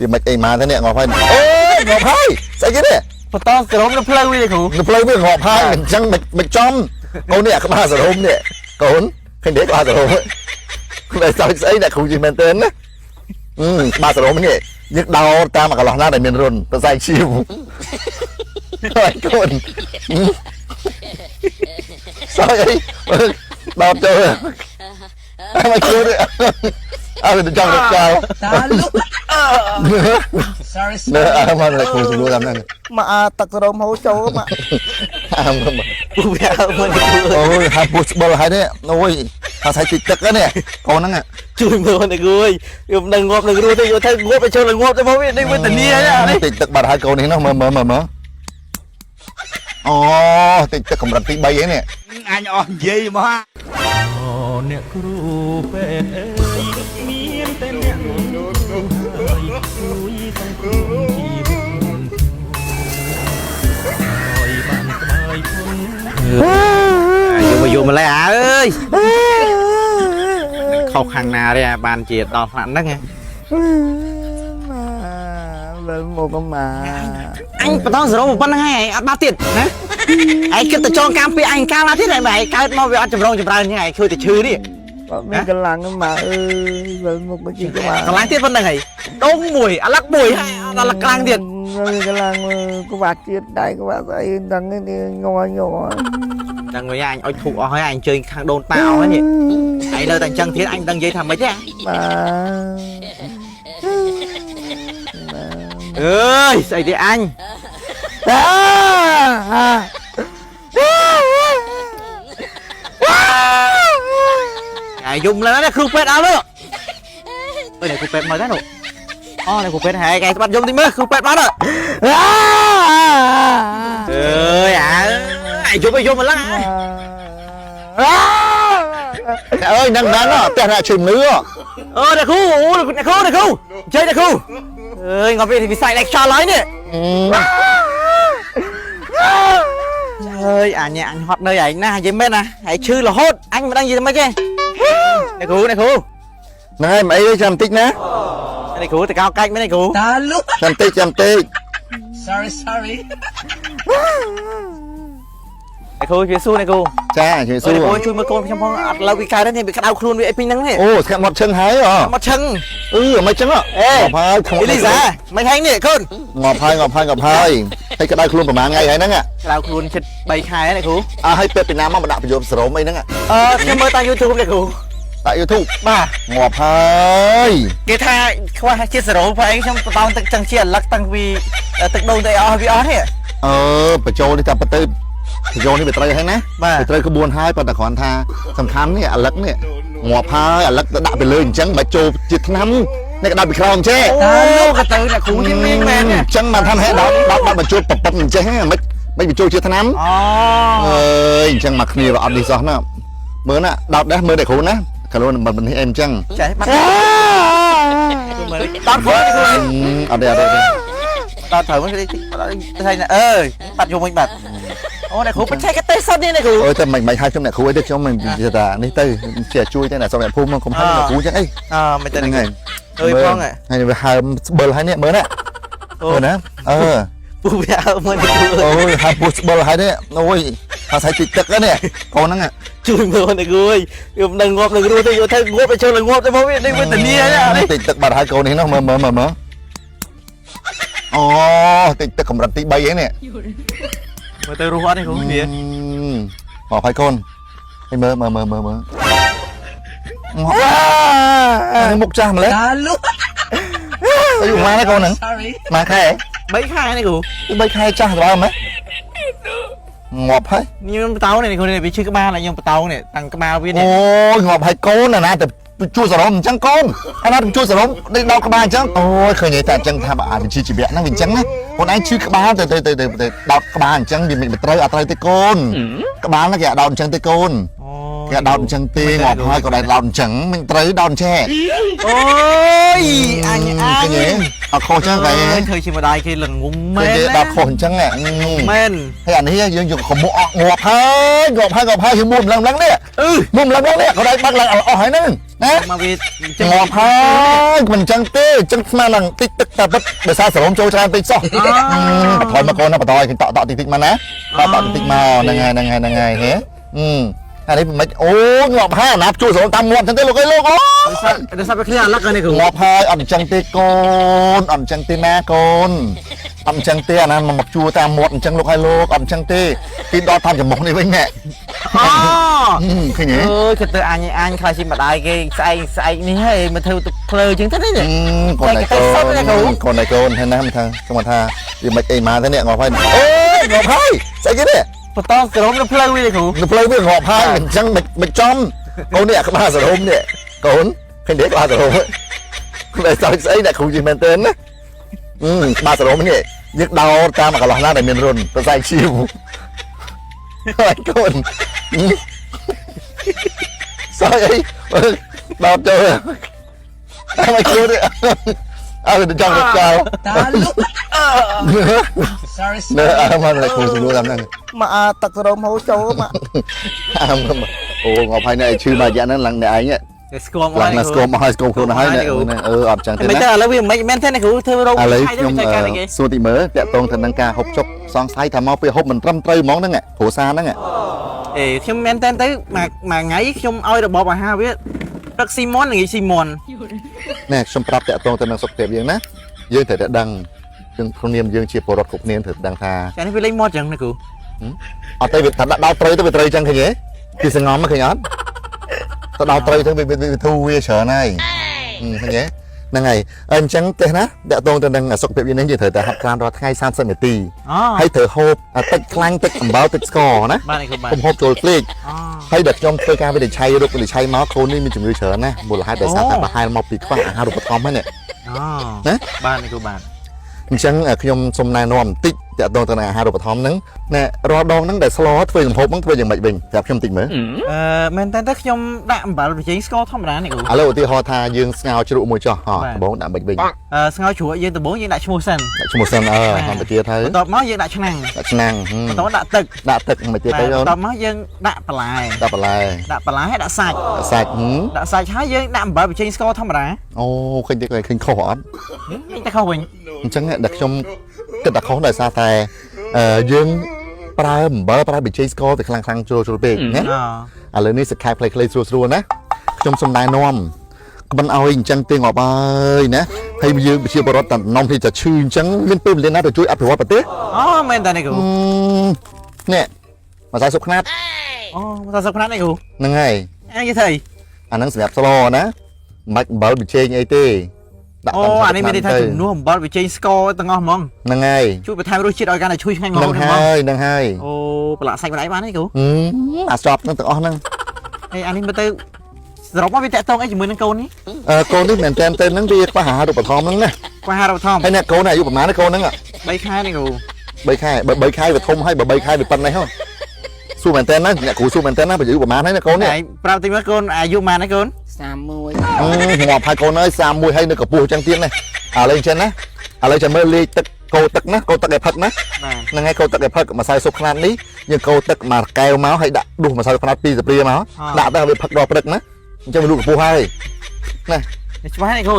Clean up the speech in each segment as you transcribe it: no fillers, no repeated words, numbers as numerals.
វាមិនអីមកទេនេះងាប់ហើយអូយងាប់ហើយស្អីគេនេះ បន្តសរោមនៅផ្លូវវិញគ្រូ នៅផ្លូវវាងាប់ហើយអញ្ចឹងមិនមិនចំកូននេះអាក្បាលសរោមនេះកូនឃើញទេក្បាលសរោមតែសើចស្អីអ្នកគ្រូជិះមែនទែនណាអឺក្បាលសរោមនេះយើងដោតតាមអាកន្លោះណាដែលមានរុនទៅសែងឈាមហើយកូនសើចអីដោតចូលអើមកគ្រូនេះអើទៅចង់រត់ចោល តាលុ Sorry. នៅអើមកអ្នកគ្រូសម្រួលតាមហ្នឹង មកអាទឹកសរោមហូរចូលមក អើមក ពូវាអើមើលគ្រូ អូយហាពោះស្បិលហើយនេះអូយហាស្អីតិចទឹកហ្នឹងនេះកូនហ្នឹង ជួយមើលនេះគ្រូអើយវាមិនដឹងងាប់នឹងរស់ទេយកទៅងាប់ទៅចូលនឹងងាប់ទៅមកវានេះវាធានានេះ តិចទឹកបាត់ហើយកូននេះនោះមើលមើលមើលមើលអូតិចទឹកកម្រិតទី3ហ្នឹងនេះ អញអស់និយាយមក អូអ្នកគ្រូពេទ្យអើយមានតែអ្នកហើយជួយសង្គ្រោះជីវិតហើយបានក្បាយពុន យកមកយកម្លេះអើយខុសខាងណាទេអាបានជាដល់ថ្នាក់ហ្នឹង មកវិលមកមក អញបន្តសរោមប៉ុណ្្នឹងហើយអត់បាត់ទៀតណាឯងគិតតែចងកម្មពីអញកាលណាទៀតឯងបើឯងកើតមកវាអត់ចម្រុងចម្រើនហ្នឹងឯងឃើញតែឈឺនេះ បើមានកម្លាំងមកអើយវិលមុខមកជីក្បាល កម្លាំងទៀតប៉ុណ្្នឹងហើយដងមួយអាឡឹកមួយហើយអត់អាឡឹកខ្លាំងទៀត មានកម្លាំងក្បាច់ជាតិដៃក្បាច់ស្អីដឹងនេះញ័រញ័រ ដឹងវិញអញអុចធូបអស់ហើយអញអញ្ជើញខាងដូនតាអស់ហើយនេះឯងនៅតែអញ្ចឹងទៀតអញមិនដឹងនិយាយថាម៉េចទេ បាទ អើយស្អីទេអញ អា ឯងយំលើណាគ្រូពេទ្យអើមើលអើយគ្រូពេទ្យមកដែរនោះអូនេះគ្រូពេទ្យហើយកែស្បាត់យំតិចមើលគ្រូពេទ្យមកដល់អើយអើឯងយំឲ្យយំម្ល៉េះ អើយហ្នឹងហ្នឹងផ្ទះអ្នកឈឺជំងឺ អឺអ្នកគ្រូអូអ្នកគ្រូអ្នកគ្រូអញ្ជើញអ្នកគ្រូអើយងាប់វាវិស័យឡែកខ្យល់ហើយនេះអើយអញអញហត់នៅឯងណានិយាយមែនណាឯងឈឺរហូតអញមិនដឹងនិយាយម៉េចទេអ្នកគ្រូអ្នកគ្រូ ហ្នឹងហើយមិនអីទេចាំតិចណា អ្នកគ្រូតកោកាច់មែនអ្នកគ្រូ តាលុ ចាំតិចចាំតិច Sorry, sorry. អ្នកគ្រូវាសួរអ្នកគ្រូ ចាជួយសួរ សួរអ្នកគ្រូជួយមើលកូនខ្ញុំផងអត់លើវាកើតទេវាក្តៅខ្លួនវាអីពីហ្នឹងនេះ អូស្កាត់មាត់ឈឹងហើយអ មកឈឹង អឺមិនចឹងងាប់ហើយ អេលីសាមិនហែងនេះកូន ងាប់ហើយងាប់ហើយងាប់ហើយហើយក្តៅខ្លួនប្រហែលថ្ងៃហើយហ្នឹង ក្តៅខ្លួនជិត3ខែអ្នកគ្រូ អើហើយពេទ្យពីណាមកមកដាក់ប្រយោគសរោមអីហ្នឹង អឺខ្ញុំមើលតាម YouTube អ្នកគ្រូ ដាក់ YouTube បាទ ងាប់ហើយ គេថាខ្វះជាតិសរោព្រោះអីខ្ញុំបតោងទឹកចឹងជាអាឡឹកតាំងពីទឹកដូងទៅអស់វាអស់នេះ អឺបញ្ចូលនេះតាមពិតទៅបញ្ចូលនេះវាត្រូវហើយណា បាទ វាត្រូវក្បួនហើយប៉ុន្តែគ្រាន់ថាសំខាន់នេះអាលឹកនេះងាប់ហើយអាលឹកទៅដាក់ទៅលើអញ្ចឹងមិនចូលជាថ្នាំនេះក៏ដាក់ពីក្រោមចេះ អូក៏ទៅអ្នកគ្រូនេះមានមែន អញ្ចឹងបានថាហេតុដល់ដល់ដល់បញ្ចូលប្រពន្ធអញ្ចឹងមិនមិនបញ្ចូលជាថ្នាំ អូ អើយអញ្ចឹងមកគ្នាវាអត់នេះសោះណាមើលណាដោតដែរមើលតែគ្រូណាកាលនោះមិននេះអីអញ្ចឹង ចេះបាត់មើលដល់គ្រូគ្រូ អត់ទេអត់ទេ ដល់ត្រូវមកគេទៅថាអើយបាត់យំវិញបាត់អូអ្នកគ្រូបច្ចេកទេសសុទ្ធនេះអ្នកគ្រូ អើយតែមិនមិនហៅខ្ញុំអ្នកគ្រូអីទេខ្ញុំមិនចេះថានេះទៅចេះជួយតែអ្នកសុំអ្នកភូមិកុំហៅអ្នកគ្រូអញ្ចឹងអី អើមិនទៅ ហ្នឹងហើយ អើយផង ហើយវាហើមស្បិលហើយនេះមើលណាមើលណាអឺ ពូវាអើមើលអ្នកគ្រូ អូយហាពោះស្បិលហើយនេះអូយហាស្អីតិចទឹកនេះកូនហ្នឹង ជួយមើលអ្នកគ្រូអើយវាមិនដឹងងាប់នឹងរស់ទេយកទៅងាប់ទៅចូលនឹងងាប់ទៅមកវានេះវាធានានេះ តិចទឹកបាត់ហើយកូននេះនោះមើលមើលមើលមើលអូតិចទឹកកម្រិតទី3ហ្នឹងនេះ មើលទៅរស់អត់ទេគ្រូវា មកហើយកូនហើយមើលមើលមើលមើលមើលនេះមុខចាស់ម្លេះ តាលុ អាយុប៉ុន្មានទេកូនហ្នឹង Sorry. មួយខែ 3ខែនេះគ្រូ 3ខែចាស់ដល់ម៉េចងាប់ហើយ ខ្ញុំបតោនេះគ្រូនេះវាឈឺក្បាលហើយខ្ញុំបតោនេះតាំងក្បាលវានេះ អូយងាប់ហើយកូនអាណាទៅជួយសរោមអញ្ចឹងកូនអាណាទៅជួយសរោមដេកដោតក្បាលអញ្ចឹងអូយឃើញតែអញ្ចឹងថាបើអាចវិជាជីវៈហ្នឹងវាអញ្ចឹងណាកូនឯងឈឺក្បាលទៅទៅទៅទៅដោតក្បាលអញ្ចឹងវាមិនត្រូវអត់ត្រូវទេកូនក្បាលហ្នឹងគេអត់ដោតអញ្ចឹងទេកូន អូ គេដោតអញ្ចឹងទេងាប់ហើយក៏ដែរដោតអញ្ចឹងមិនត្រូវដោតអញ្ចេះ អូយអញអញ ឃើញទេអត់ខុសចឹងគេ ធ្វើជាម្ដាយគេល្ងងមែន គេដោតខុសអញ្ចឹង មែន ហើយអានេះយើងយកកុំអក់ងាប់ហើយងាប់ហើយងាប់ហើយយើងមួមឡើងឡើងនេះ អឺ មួមឡើងឡើងនេះក៏ដែរបាក់ឡើងអស់ហើយហ្នឹងណា មកវា ងាប់ហើយមិនអញ្ចឹងទេអញ្ចឹងស្មានឡើងតិចទឹកតែពិតដោយសារសរោមចូលច្រើនពេកសោះ បន្ថយមកកូនណាបន្ថយតក់តក់តិចតិចមកណាតក់តក់តិចតិចមកហ្នឹងហើយហ្នឹងហើយហ្នឹងហើយហេអឺអានេះមិនអូងាប់ហើយអាណាជួសរោមតាមងាប់អញ្ចឹងទេលោកអើយលោកអូ ដោយសារវាគ្នាអាលឹកនេះគ្រូ ងាប់ហើយអត់អញ្ចឹងទេកូនអត់អញ្ចឹងទេណាកូនអត់អញ្ចឹងទេអាណាមកជួតាមមាត់អញ្ចឹងលោកហើយលោកអត់អញ្ចឹងទេគេដល់តាមច្រមុះនេះវិញណែ អូ ឃើញទេ អើយគិតទៅអញអញខ្លាចជាម្ដាយគេស្អែកស្អែកនេះហើយមកធ្វើទឹកភ្លើអញ្ចឹងទៅនេះ កូនឯកូនកូនឯកូនហើយណាមិនថាខ្ញុំថាវាមិនអីមកទេនេះងាប់ហើយអូងាប់ហើយស្អីគេនេះ បន្តសរោមនៅផ្លូវវិញគ្រូ នៅផ្លូវវាងាប់ហើយអញ្ចឹងមិនចំកូននេះអាក្បាលសរោមនេះកូនឃើញទេក្បាលសរោមតែសើចស្អីអ្នកគ្រូជិះមែនទែនណាក្បាលសរោមនេះយើងដោតតាមកន្លោះណាដែលមានរុនប្រសែឈាមហើយកូនសើចអីដោតចូលតែមកគ្រូនេះអើចង់រត់ចោល តាលុក sorry នៅ sorry អើមកអ្នកគ្រូសម្រួលតាមហ្នឹង មកអាទឹកសរោមហូរចូលមក អើអូងាប់ហើយអ្នកឈឺមួយរយៈហ្នឹងឡើងអ្នកឯង គេស្គាល់មក ឡើងណាស្គមមកហើយស្គមខ្លួនហើយអឺអត់ចឹងទេ មិន ណា ទៅឥឡូវវាមិនមែនទេគ្រូធ្វើរោគ ឥឡូវ ឆៃ ខ្ញុំ ទៅការគេ សួរទីមើលតាក់ទងទៅនឹងការហូបចុកសង្ស័យថាមកពេលហូបមិនត្រឹមត្រូវហ្មងហ្នឹងគ្រួសារហ្នឹង អេខ្ញុំមែនតើទៅមួយមួយថ្ងៃខ្ញុំឲ្យរបបអាហារវាព្រឹកស៊ីមន់ល្ងាចស៊ីមន់ ណែខ្ញុំប្រាប់តាក់ទងទៅនឹងសុខភាពយើងណាយើងត្រូវតែដឹងយើងក្នុងនាមយើងជាពលរដ្ឋគ្រប់គ្នាត្រូវដឹងថា ចានេះវាលេងមាត់ចឹងណាគ្រូ អត់ទេវាថាដាក់ដោតត្រូវទៅវាត្រូវចឹងឃើញទេគឺសងំឃើញអត់ទៅដោតត្រូវទៅវាធូរវាច្រើនហើយឃើញទេហ្នឹងហើយអញ្ចឹងទេណាតាក់ទងទៅនឹងសុខភាពយើងនេះយើងត្រូវតែហាត់ប្រាណរាល់ថ្ងៃ30នាទី អូ ហើយត្រូវហូបទឹកខ្លាញ់ទឹកអំបិលទឹកស្ករណា បាទនេះគ្រូបាទ កុំហូបចូលភ្លេច អូ ហើយដល់ខ្ញុំធ្វើការវិនិច្ឆ័យរោគវិនិច្ឆ័យមកកូននេះមានជំងឺច្រើនណាស់មូលហេតុដោយសារតែប្រហែលមកពីខ្វះអាហារូបត្ថម្ភហ្នឹង អូ ណា បាទនេះគ្រូបាទ អញ្ចឹងខ្ញុំសូមណែនាំបន្តិចតាក់ទងទៅនឹងអាហារូបត្ថម្ភហ្នឹងណែរាល់ដងហ្នឹងដែលស្លធ្វើសម្ហូបហ្នឹងធ្វើយ៉ាងម៉េចវិញប្រាប់ខ្ញុំបន្តិចមើល អឺមែនតើទៅខ្ញុំដាក់អំបិលបញ្ចេញស្ករធម្មតានេះគ្រូ ឥឡូវឧទាហរណ៍ថាយើងស្ងោរជ្រក់មួយចុះហោះដំបូងដាក់ម៉េចវិញ អឺស្ងោរជ្រក់យើងដំបូងយើងដាក់ឈ្មោះសិន ដាក់ឈ្មោះសិនអឺធម្មជាតិទៅ បន្ទាប់មកយើងដាក់ឆ្នាំង ដាក់ឆ្នាំង បន្ទាប់ដាក់ទឹក ដាក់ទឹកមិនទៀតទៅ បន្ទាប់មកយើងដាក់បន្លែ ដាក់បន្លែ ដាក់បន្លែហើយដាក់សាច់ ដាក់សាច់ ដាក់សាច់ហើយយើងដាក់អំបិលបញ្ចេញស្ករធម្មតា អូឃើញទេឃើញខុសអត់ នេះតែខុសវិញ អញ្ចឹងដែលខ្ញុំគិតតែខុសដោយសារតែយើងប្រើអំបិលប្រើប៊ីចេងស្ករទៅខ្លាំងខ្លាំងជ្រុលជ្រុលពេកណា អូ ឥឡូវនេះសក្ខែផ្លេៗស្រួលស្រួលណាខ្ញុំសូមណែនាំកុំឲ្យអញ្ចឹងទេងាប់អើយណាហើយយើងប្រជាពលរដ្ឋតែនំទីតែឈឺអញ្ចឹងមានពេលវេលាណាទៅជួយអភិវឌ្ឍប្រទេស អូមែនតើនេះគ្រូ នេះម្សៅស៊ុបខ្នាត អូម្សៅស៊ុបខ្នាតនេះគ្រូ ហ្នឹងហើយ អញនិយាយធ្វើអី អាហ្នឹងសម្រាប់ស្លណាមិនបាច់អំបិលប៊ីចេងអីទេ អូអានេះមានន័យថាជំនួសអំបិលប៊ីចេងស្ករទាំងអស់ហ្មង ហ្នឹងហើយ ជួយបន្ថែមរសជាតិឲ្យកាន់តែឈ្ងុយឆ្ងាញ់ហ្មង ហ្នឹងហើយហ្នឹងហើយ អូប្រឡាក់សាច់ម្ដាយបានទេគ្រូ អាសពហ្នឹងទាំងអស់ហ្នឹង ហើយអានេះមើលទៅសរុបមកវាតាក់ទងអីជាមួយនឹងកូននេះ អឺកូននេះមែនតើទៅហ្នឹងវាខ្វះអាហារូបត្ថម្ភហ្នឹងណា ខ្វះអាហារូបត្ថម្ភ ហើយអ្នកកូនអាយុប្រហែលកូនហ្នឹង 3ខែនេះគ្រូ 3ខែបើ3ខែវាធំហើយបើ3ខែវាប៉ុណ្ណេះហ៎សួរមែនតើណាអ្នកគ្រូសួរមែនតើណាបើអាយុប្រហែលហើយណាកូននេះ ឯងប្រាប់តិចមើលកូនអាយុប៉ុន្មានហើយកូន 31 ងាប់ហើយកូនអើយ31ហើយនៅកម្ពស់អញ្ចឹងទៀតណាឥឡូវអញ្ចឹងណាឥឡូវចាំមើលលេខទឹកកោទឹកណាកោទឹកឲ្យផឹកណា បាទ ហ្នឹងហើយកោទឹកឲ្យផឹកម្សៅស៊ុបខ្នាតនេះយើងកោទឹកមួយកែវមកហើយដាក់ដួសម្សៅខ្នាត2ស្ព្រាមកដាក់ទៅវាផឹកដល់ព្រឹកណាអញ្ចឹងវាលូកកម្ពស់ហើយ ច្បាស់នេះគ្រូ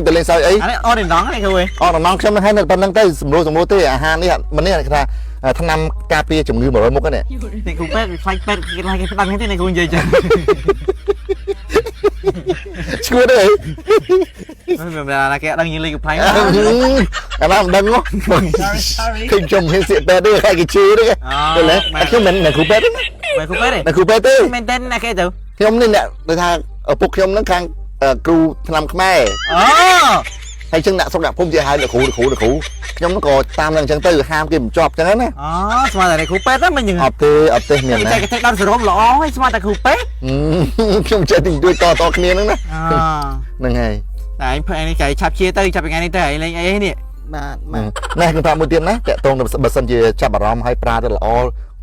ទៅលេងសើចអី អានេះអត់ដណ្ដងនេះគ្រូ អត់ដំណងខ្ញុំនឹងឲ្យនៅប៉ុណ្្នឹងទៅសម្រួលសម្រួលទេអាហារនេះមិននេះគេថាថ្នាំការពារជំងឺ100មុខហ្នឹង នេះគ្រូពេទ្យវាខ្លាចពេទ្យគេខ្លាចគេផ្ដាំទេនេះគ្រូនិយាយចឹង ឈួតទេ មិនមែនណាគេអត់ដឹងយើងលេងកំប្លែង អាណាមិនដឹងហ៎ sorry sorry ឃើញខ្ញុំហ៊ានសៀកពេទ្យទេខ្លាចគេជឿទេទៅលេខ្ញុំមិនមែនគ្រូពេទ្យទេ មែនគ្រូពេទ្យទេ មិនគ្រូពេទ្យទេ មែនទេណាគេទៅ ខ្ញុំនេះអ្នកដូចថាឪពុកខ្ញុំហ្នឹងខាងគ្រូថ្នាំខ្មែរ អូ ហើយចឹងអ្នកស្រុកអ្នកភូមិជាហៅអ្នកគ្រូអ្នកគ្រូអ្នកគ្រូខ្ញុំក៏តាមនឹងចឹងទៅហាមគេមិនជាប់ចឹងណា អូស្មានតែគ្រូពេទ្យហ្នឹងមិនយ៉ាង អត់ទេអត់ទេមានណា តែគេដល់សរុបល្អហើយស្មានតែគ្រូពេទ្យ ខ្ញុំចេះតែជួយតតគ្នាហ្នឹងណា អូ ហ្នឹងហើយ តែឯងនេះគេឆាប់ជាទៅចាប់ថ្ងៃនេះទៅឯងលេងអីនេះ បាទបាទ ណែខ្ញុំប្រាប់មួយទៀតណាតាក់ទងទៅបើសិនជាចាប់អារម្មណ៍ហើយប្រើទៅល្អ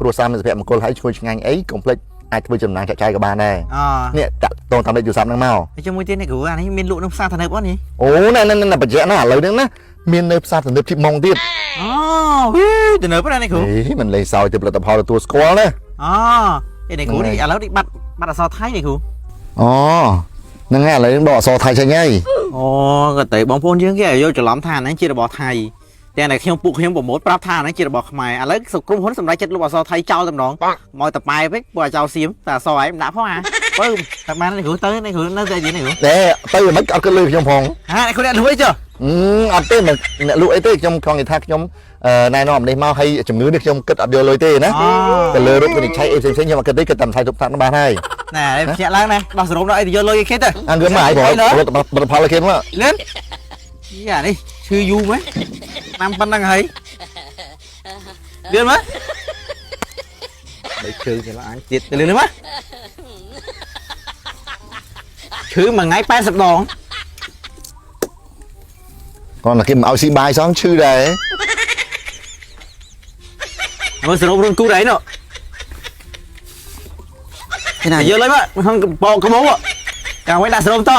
គ្រួសារមានសុភមង្គលហើយឈ្ងុយឆ្ងាញ់អីកុំភ្លេច អាចធ្វើចំណាយចាក់ចាយក៏បានដែរ អូ នេះតាក់តងតាមលេខទូរស័ព្ទហ្នឹងមក ហើយជាមួយទៀតនេះគ្រូអានេះមានលក់នៅផ្សារទំនើបអត់នេះ អូណែណែណែបញ្ជាក់ណាឥឡូវហ្នឹងណាមាននៅផ្សារទំនើបធីបម៉ុងទៀត អូវីទំនើបណាស់នេះគ្រូ អេមិនលេងសើចទេផលិតផលទទួលស្គាល់ណា អូអេនេះគ្រូនេះឥឡូវនេះបាត់បាត់អក្សរថៃនេះគ្រូ អូហ្នឹងហើយឥឡូវហ្នឹងដកអក្សរថៃចេញហើយ អូក៏ទៅបងប្អូនយើងគេឲ្យយកច្រឡំថាហ្នឹងជារបស់ថៃតែតែខ្ញុំពួកខ្ញុំប្រម៉ូទប្រាប់ថាហ្នឹងជារបស់ខ្មែរឥឡូវក្រុមហ៊ុនសម្រាប់ចិត្តលុបអក្សរថៃចោលតែម្ដងមកតប៉ែពេកពួកអាចោលសៀមតែអក្សរឯងមិនដាក់ផងអាបើតែបាននេះគ្រូទៅនេះគ្រូនៅតែនិយាយនេះគ្រូ ណែទៅមិនអត់គិតលុយខ្ញុំផង ហានេះគ្រូអ្នកលួចចុះ អឺអត់ទេមិនអ្នកលក់អីទេខ្ញុំខំនិយាយថាខ្ញុំណែនាំនេះមកឲ្យជំងឺនេះខ្ញុំគិតអត់យកលុយទេណា អូ ទៅលើរោគវិនិច្ឆ័យអីផ្សេងៗខ្ញុំអត់គិតទេគិតតាមថ្លៃទុកតាក់បានហើយ ណែភ្ញាក់ឡើងណាដោះសរុបដល់អីទៅយកលុយគេទៅ អាងឿនមកហើយផលិតផលគេមក លឿនយ៉ានេះឈឺយូរមែនតាមប៉ុណ្្នឹងហើយលឿនមកបីឈឺគេឡើងទៀតទៅលឿនមកឈឺមួយថ្ងៃ80ដង គាត់តែគេមិនឲ្យស៊ីបាយសោះឈឺដែរ មើលសរុបរួមគូដែរនោះ thế này យកលុយមកក្នុងបកកមោកាវិញដាក់សរុបត